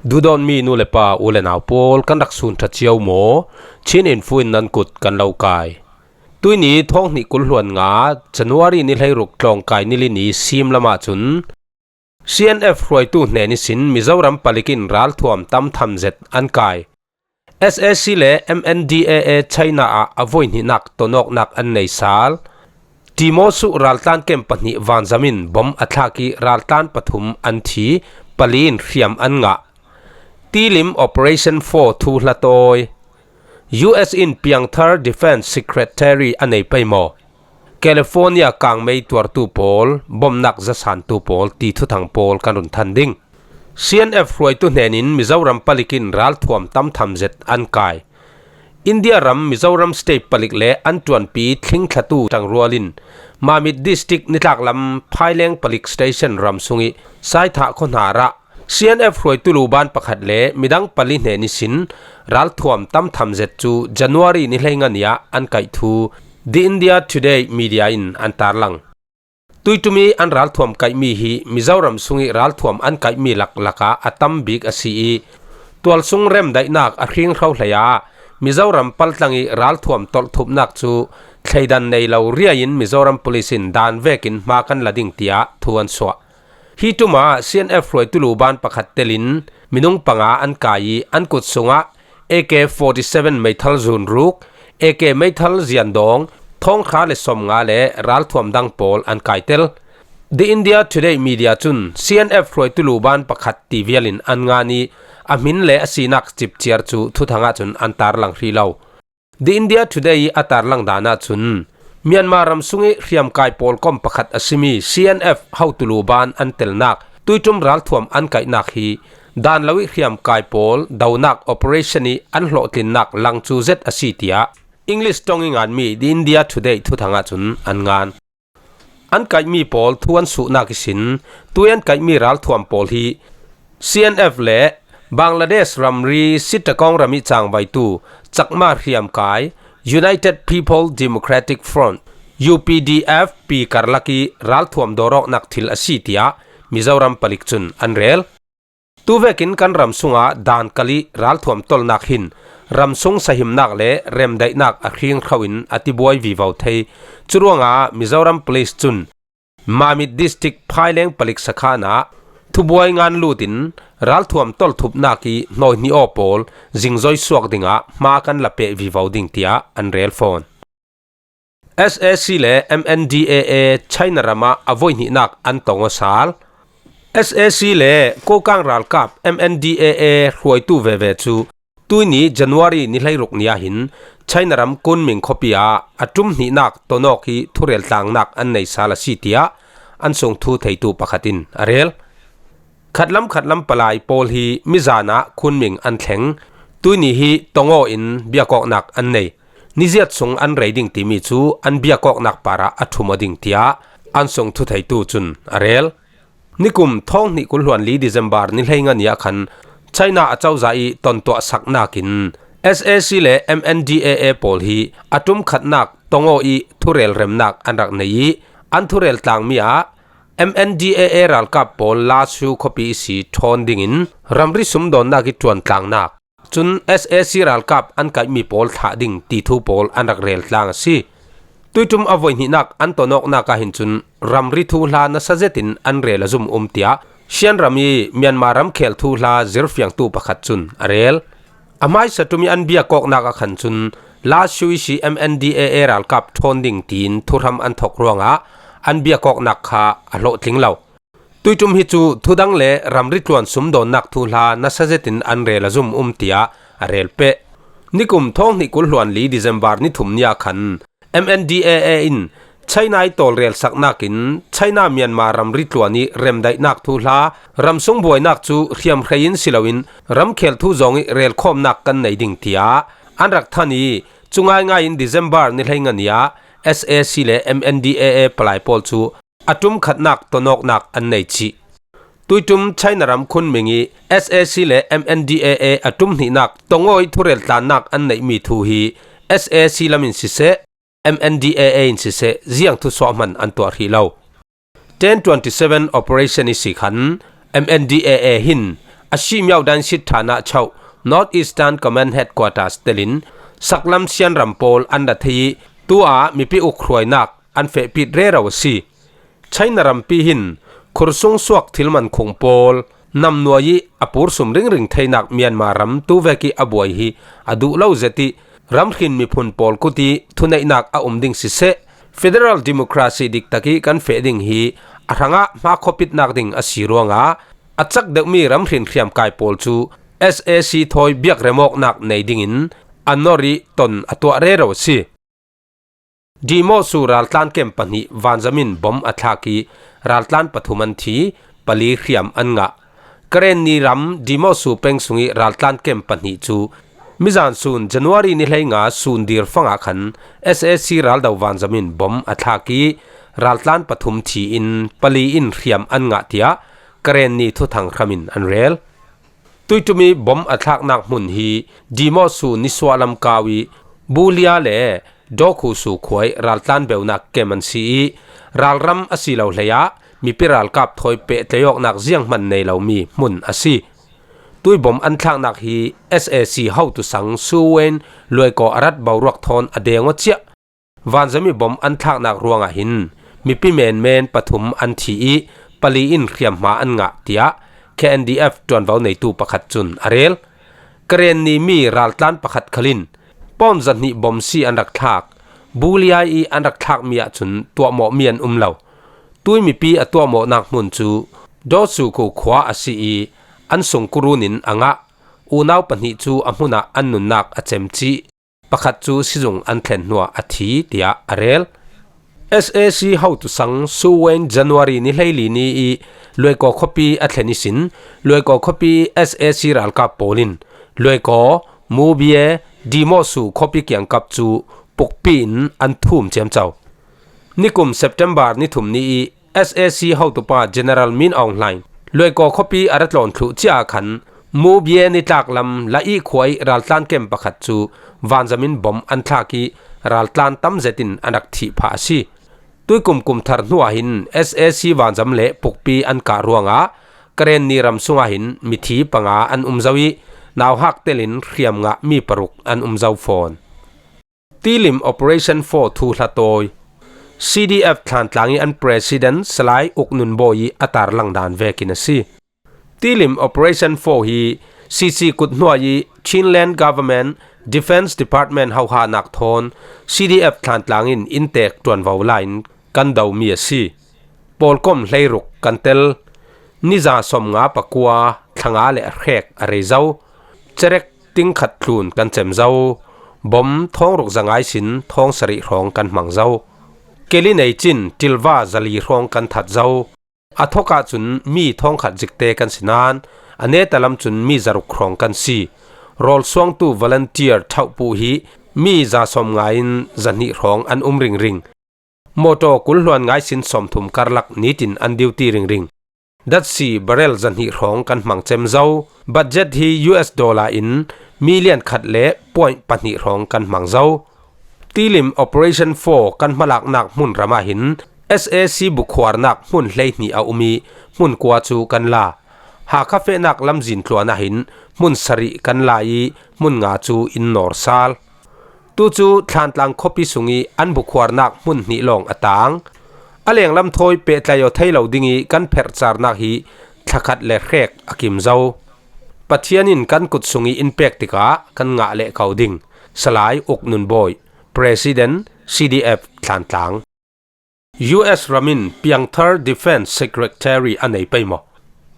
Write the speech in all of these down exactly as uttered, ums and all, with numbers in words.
Duhdawtmi nu le pa, u le nau pawl, kan rak sun ṭha cio maw? Chin Info in nan kut kan lo kai. Tuini thawng hnih kul hluan nga, January ni hleiruk tlawngkai ni li ni sim lamah cun C N F hruaitu hnen ihsin Mizoram palik in ralthuam tam tham zet an kai. S A C le M N D A A China ah a voi hnihnak tonawknak an nei sal. Timosu raltlan kem pahnih vanzam in bom a thlak ih raltlan pathum an thi, pali in hriam an ngah. Tilim Operation Four thuhla tawi. U S in piangthar Defense Secretary a nei pei maw? California kangmei tuartu pawl, bomnak zasantu pawl ti thuthang pawl kan run than ding. C N F hruaitu hnenin Mizoram palik in ralthuam tam tham zet an kai. India ram Mizoram state palik le an ṭuanpi thlingthlatu ṭangrual in Mamit District nitlaklam Phaileng Palik Station ram sungih Saithah khuahnar ah C N F hruaitu luban pakhat le midang pali hnen ihsin ralthuam tam tham zet cu January ni hleinga ni ah an kaih thu The India Today media in an tarlang. Tuiṭum ih an ralthuam kaihmi hi Mizoram sungih ralthuam an kaihmi laklak ah a tam bik a si ih, tualsung remdaihnak a hringhro hlei ah Mizoram paltlang ih ralthuam tolhthupnak cu thleidan nei lo riai in Mizoram Police in dan vekin hma kan la ding tiah thu an suah. Hi ṭum ah C N F hruaitu luban pakhat telin minung panga an kai ih an kut sungah A K forty seven meithal zunruk, A K meithal ziandawng, thawngkha le sawmnga le ralthuam dang pawl an kaitel. The India Today media cun C N F hruaitu luban pakhat ti vial in an ngan ih a hmin le a sinak cipciar cu thuthang ah cun an tarlang hrih lo. The India Today ih a tarlang dan ahcun Myanmar ram sungih hriamkai pawlkom pakhat a simi C N F hotu luban an telnak, tuiṭum ralthuam an kaihnak hi dan lo ih hriamkai pawl donak operation ih an hlawhtlinnak langcu zet a si tiah English ṭong ih nganmi The India Today thuthang ahcun an ngan. An kaihmi pawl thu an suhnak ihsin tui an kaihmi ralthuam pawl hi C N F le Bangladesh ramri Chittagong ram ih cangvaitu Chakma hriamkai United People Democratic Front, U P D F, pi karlak ih ralthuam dawrawknak thil a si tiah Mizoram palik cun an rel. Tuvekin kan ram sungah dan kal ih ralthuam tolhnak hin ram sung sahimnak le remdaihnak a hringhro in a tibuai vivo thei. Curuangah Mizoram Police cun Mamit District Phaileng palik sakhan ah thubuai ngan lut in ralthuam tolhthupnak ih hnawi hnih aw pawl zingzoi suak dingah hma kan la peh vivo ding tiah an rel fawn. S A C le M N D A A China ram ah a voi hnihnak an tong aw sal. S A C le Kokang ralkap M N D A A hruaitu veve cu tuini January ni hleiruk ni ah hin China ram Kunming khuapi ah a ṭum hnihnak tonawk ih thurel tlangnak an nei sal a si tiah an sung thu theitu pakhat in a rel. Khatlam khatlam palai pawl hi mizan ah Kunming an thleng. Tuini hi tong aw in biakawknak an nei. Niziat sung an rei ding timi cu an biakawknak parah a ṭhum aw ding tiah an sung thutheitu cun a rel. Nikum thawng hnih kul hluan li December ni hleinga ni ah khan China acozah ih tontuahsaknak in S A C le M N D A A pawl hi a ṭum khatnak tong aw ih thurel remnak an rak nei ih an thurel tlangmi ah M N D A A ralkap pawl Lashu khuapi ihsi ṭhawn dingin ramri sumdawnnak ih ṭuantlangnak, cun S A C ralkap an kaihmi pawl thlah ding ti thu pawl an rak rel tlang a si. Tuiṭum a voi hnihnak an tonawknak ah hin cun ramri thuhla nasa zetin an rel a zum um tiah Shan ram ih Myanmar ramkhel thuhla zirfiangtu pakhat cun a rel. A hmaisa ṭum ih an biakawknak ah khan cun Lashu ihsi M N D A A ralkap ṭhawn ding tiin thuhram an thok ruangah an biakawknak kha a hlawhtling lo. Tuiṭum hi cu thudang le ramri tluan sumdawnnak thuhla nasa zetin an rel a zum um tiah a rel peh. Nikum thawng hnih kul hluan li December ni thum ni ah khan M N D A A in China ih tawlrel saknak in China Myanmar ramri tluan ih remdaihnak thuhla ramsung buainak cu hriamhrei in si loin ramkhel thu zong ih relkhawmnak kan nei ding tiah an rak than ih cu ngaingai in December ni hleinga ni ah S A C le M N D A A palai pawl cu a ṭum khatnak tonawknak an nei cih. Tuiṭum China ram Kunming ih S A C le M N D A A a ṭum hnihnak tong aw ih thurel tlannak an neihmi thu hi S A C lam in siseh, M N D A A in siseh, ziang thusuah hman an tuah hrih lo. Ten twenty seven operation ihsi khan M N D A A hin a si miau dan sit thana chauh North Eastern Command Headquarters telin saklam sianram pawl an la thei ih, tu-a mipi ukhruainak an fehpit rero a si. China rampi hin khursung suak thil mankhung pawl namnuai ih a pursum ringring theinak Myanmar ram tuvek ih a buai hi a duh lo zet ih, ramhrin miphun pawl kut ih thuneihnak a um ding siseh, Federal Democracy diktak ih kan feh ding hi a hrangah hmakhawpitnak ding a si ruangah, a cak deuhmi ramhrin hriamkai pawl cu S A C thawi biak remawknak nei dingin a nor ih ton a tuah rero a si. Dimosu raltlan kem pahnih vanzam in bom a thlak ih raltlan pathum an thi, pali hriam an ngah. Karenni ram Dimosu peng sungih raltlan kem pahnih cu mizan sun January ni hleinga sun dirfangah khan S A C raldo vanzam in bom a thlak ih raltlan pathum thi in pali in hriam an ngah, tiah Karenni thuthang hram in an rel. Tuiṭum ih bom a thlaknak hmun hi Dimosu nisuahlam kau ih Bulia le Dokhusu khua ih raltlan beunak kem an si ih, ralram a si lo hleiah mipi ralkap thawi pehtlaih awknak zianghman nei lomi hmun a si. Tui bom an thlaknak hi S A C hotu sang Suwen Luaikaw a rat boruak thawn a deng aw ciah. Vanzam ih bom an thlaknak ruangah hin mipi menmen pathum an thi ih pali in hriamhma an ngah, tiah K N D F ṭuanvo neitu pakhat cun a rel. Karenni mi raltlan pakhat khal in pawn zahnih bom si an rak thlak, Bulia ih an rak thlakmi ahcun tuahmawhmi an um lo. Tui mipi a tuahmawhnak hmun cu Dawsukhu khua a si ih an sungkurun in a ngah. Unau pahnih cu a hmunah an nunnak a cem cih pakhat cu sizung an thlen hnuah a thi, tiah a rel. S A C hotu sang Suwen January ni hleili ni ih Luaikaw khuapi a thlen ihsin Luaikaw khuapi S A C ralkap pawl in Luaikaw, Mubie, Dimosu khuapi kiangkap cu pukpi in an thum ciamco. Nikum September ni thum ni ih S A C hotupa General Min Aung Hlaing Luaikaw khuapi a ra tlawn thluh ciah ah khan Mubie nitlak lam Laih khua ih raltlan kem pakhat cu vanzam in bom an thlak ih raltlan tam zetin an rak thih phah a si. Tuikum kum thar hnuah hin S A C vanzam le pukpi an kah ruangah Karenni ram sungah hin mithi panga an um zo ih nauhak telin hriam ngah mi paruk an um zo fawn. Tilim Operation Four thuhla tawi. C D F Thlantlang ih an President Salai Uk Nun Bawi ih a tarlang dan vekin a si. Tilim Operation Four hi C C kut hnuai ih Chinland Government Defence Department hohanak thawn C D F Thlantlang in inntek ṭuanvo lai in kan domi a si. Pawlkom hleiruk kan tel. Niza sawmnga pakua, thlanga le a hrek a rei zo. Cerek tingkhat tlun kan cem zo. Bom thawng ruk za ngai sin thawng sarih hrawng kan hmang zo. Keli nei cin ṭilva zali hrawng kan that zo. A thawk ahcun mi thawngkhat zikte kan si nain a neta lam cun mi zaruk hrawng kan si. Rawlsuangtu volunteer ṭhauhpuh hi mi za sawmnga in zahnih hrawng an um ringring. Mawṭaw kul hluan ngai sin sawmthum karlak nitin an duty ringring. Datsi barrel zahnih hrawng kan hmang cem zo. Budget hi U S dollar in million khat le point pahnih hrawng kan hmang zo. Tilim Operation Four kan hmalaknak hmun ramah hin S A C bukhuarnak hmun hleihnih a um ih hmun kua cu kan la. Hakha fehnak lamzin tluan ah hin hmun sarih kan la ih hmun nga cu in nawr sal. Tucu Thlantlang khuapi sungih an bukhuarnak hmun hnih lawng a tang. A lenglam thawi pehtlaih aw thei lo dingih kan pherhcarnak hi thlakhat le hrek a kim zo. Pathian in kan kut sungih in pek tikah kan ngah leh ko ding. Salai Uk Nun Bawi, President, C D F Thlantlang. U S ram in piangthar Defence Secretary a nei pei maw?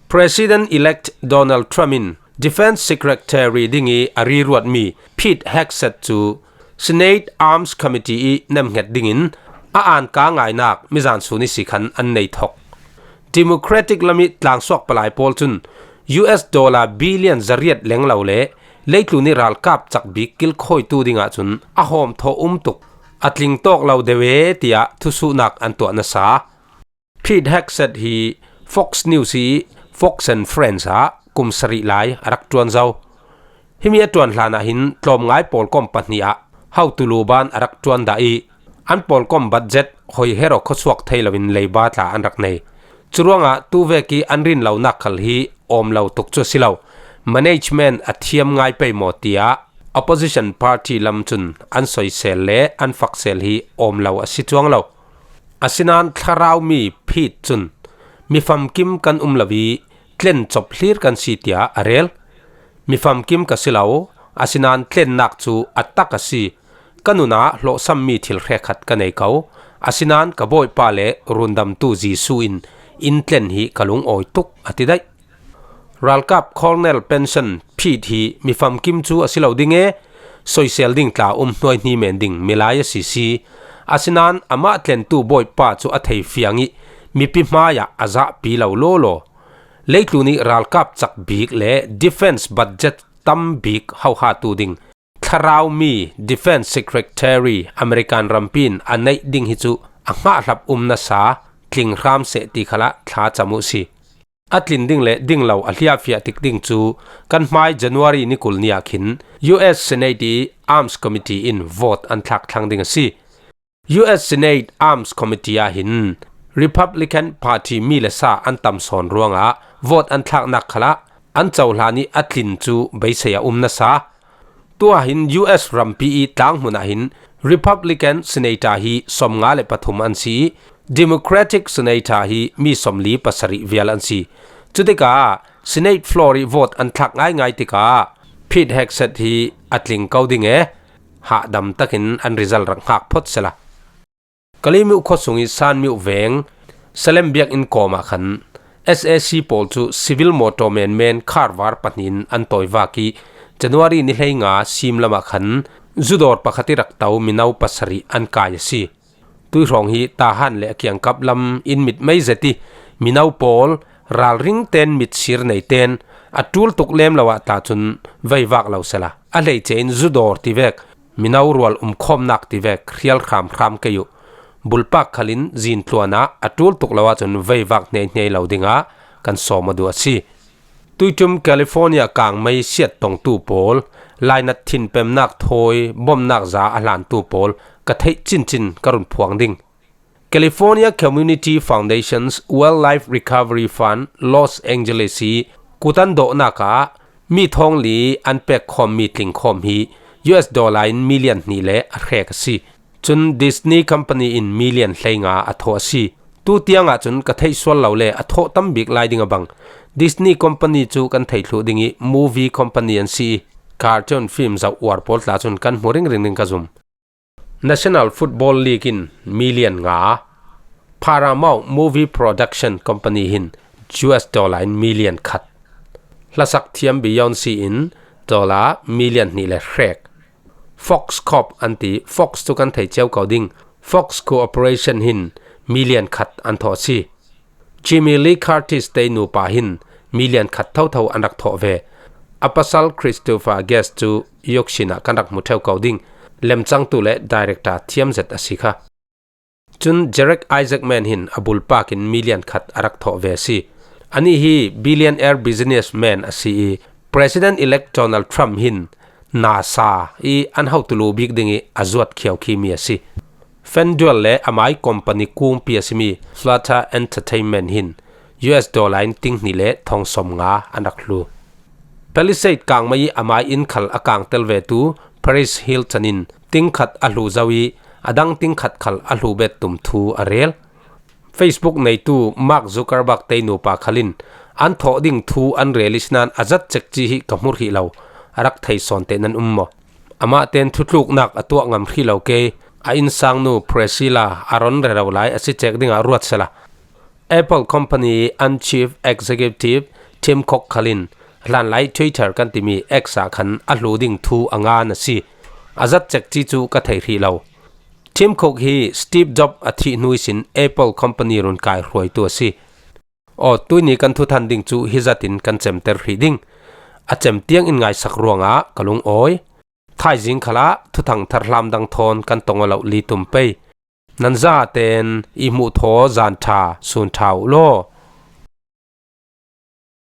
President-elect Donald Trump in Defence Secretary dingih a riruatmi Pete Hegseth cu Senate Arms Committee ih nemhnget dingin a anka ngainak mizan sun ihsi khan an nei thok. Democratic lam ih tlangsuak palai pawl cun U S dollar billion zariat leng lo le leitlun ih ralkap cakbik kilkhawitu dingah cun a hawmthawh um tuk, a tling tawk lo deuh e, tiah thusuhnak an tuah nasa. Pete Hegseth hi Fox News ih Fox and Friends ah kum sarih lai a rak ṭuan zo. Himi a ṭuan hlanah hin tlawmngai pawlkom pahnih ah hotu luban a rak ṭuan dah ih an pawlkom budget hoi hero khuasuak thei loin leiba tla an rak nei. Curuangah tuvek ih an rin lonak khal hi awm lo tuk cu a si lo. management a thiam ngai pei maw tia opposition party lam cun an soisel le an faksel hi awm lo a si cuang lo. Asinan thlarau mi Pete cun mi famkim kan um lo i tlen cop hlir kan si tia a rel. Mi famkim ka si lo, asinan tlennak cu a tak a si. Ka nun ah hlawhsammi thil hrekkhat ka nei ko, asinan ka Bawipa le Rundamtu Jesuh in in tlen hi ka lungawi tuk, a ti daih. Ralkap Colonel Pension Pete hi mi famkim cu a si lo ding e, soisel ding tla um hnuaihni men ding milai a si si. Asinan amah tlentu Bawipa cu a thei fiang i mipi hmaiah a zahpi lo lawlaw. Leitlun i ralkap cak bik le defense budget tam bik hohatu ding thlarau mi Defense Secretary American rampi in a neih ding hi cu a hngahhlap um nasa tling hram seh ti khalah thla cam uh si. A tlin ding le ding lo a hliahfiah tik ding cu kan hmai January ni kul ni ah khin U S Senate i Arms Committee in vote an thlak thlang ding a si. U S Senate Arms Committee ah hin Republican Party mi le sa an tam sawn ruangah vote an thlaknak khalah an cohlan i a tlin cu beisei a um nasa. Tuah hin U S rampi i tlangmun ah hin Republican Senator hi sawmnga le pathum an si i Democratic Senator hi mi sawmli pasarih vial an si. Cutikah Senate floor i vote an thlak ngaingai tikah Pete Hegseth hi a tling ko ding e, hahdam takin an result rak hngak phawt sela. Kalaymyo khuasung i Sanmyo veng Salem biakinn kawm ah khan S A C pawl cu civil motor menmen car var pahnih in an tawivak i January ni hleinga sim lam ah khan zudawr pakhat i rak to mino pasarih an kai a si. Tuihrawng hi Tahan le a kiangkap lam in mit mei zet i mino pawl ralring ten mit sir nei ten a tul tuk lem lo ah ta cun veivak lo sela a hleice in zudawr tivek mino rual umkhawmnak tivek hrial hramhram kei uh. Bulpak khalin zintluan ah a tul tuk lo ahcun veivak hnei hnei lo dingah kan sawm a duh a si. Tuiṭum California kangmei siat tongtu pawl, lainat thinpemnak thawi bawmhnak za a hlantu pawl ka theih cincin ka run phuang ding. California Community Foundation's Wildlife Recovery Fund Los Angeles i kutan dawhnak ah mi thawngli an pekkhawmmi tlingkhawm hi U S dollar in million hnih le a hrek a si. Cun Disney Company in million hleinga a thawh a si. Tu tiangah cun ka theih sual lo le a thawh tam bik lai ding a bang. Disney Company cu kan theih thluh ding i movie company an si i cartoon film zoh uar pawl tla cun kan hmu ringring ding ka zum. National Football League in million nga, Paramount Movie Production Company hin U S dollar in million khat, hlasak thiam Beyonce in dollar million hnih le hrek, Fox Corp an ti, Fox cu kan thei cio ko ding, Fox Corporation hin million khat an thawh a si. Jamie Lee Curtis te nupa hin million khat thotho an rak thawh ve. A pasal Christopher Guest cu Yorkshire ah kan rak hmu ṭheu ko ding, lemcangtu le director thiam zet a si kha. Cun Derek Isaacman hin a bulpak in million khat a rak thawh ve a si. Anih hi billionaire businessman a si i, President-elect Donald Trump hin NASA i an hotu lu bik ding i a zuat khiaukhimi a si. FanDuel le amai company kungpi a simi Flutter Entertainment hin U S dollar in ting hnih le thong sawmnga an rak hlu. Palisade kangmai i amai in khal a kangtel vetu Paris Hilton in ting khat a hlu zo i a dang ting khat khal a hlu bet tum thu a rel. Facebook neitu Mark Zuckerberg te nupa khalin an thawh ding thu an rel i sinan a zat cek ci hi ka hmu hrih lo, a rak thei sawn te nan um maw? Amah ten thutluknak a tuah ngam hrih lo ke, a innsangnu Priscilla a ron rero lai a si cek dingah ruat sela. Apple Company an Chief Executive Tim Cook khalin hlanlai Twitter kan timi X ah khan a hlu ding thu a ngan a si. A zat cek ci cu ka thei hrih lo. Tim Cook hi Steve Jobs a thih hnu ihsin Apple Company run kai hruaitu a si. Aw, tuini kan thuthan ding cu hi zatin kan cemter hrih ding. A cem tiang in ngaisak ruangah ka lungawi. Thaizing khalah thuthang thar hlam dang thawn kan tong aw lo li tum pei. Nan zaten i hmuh thaw zan ṭha sun ṭha uh law.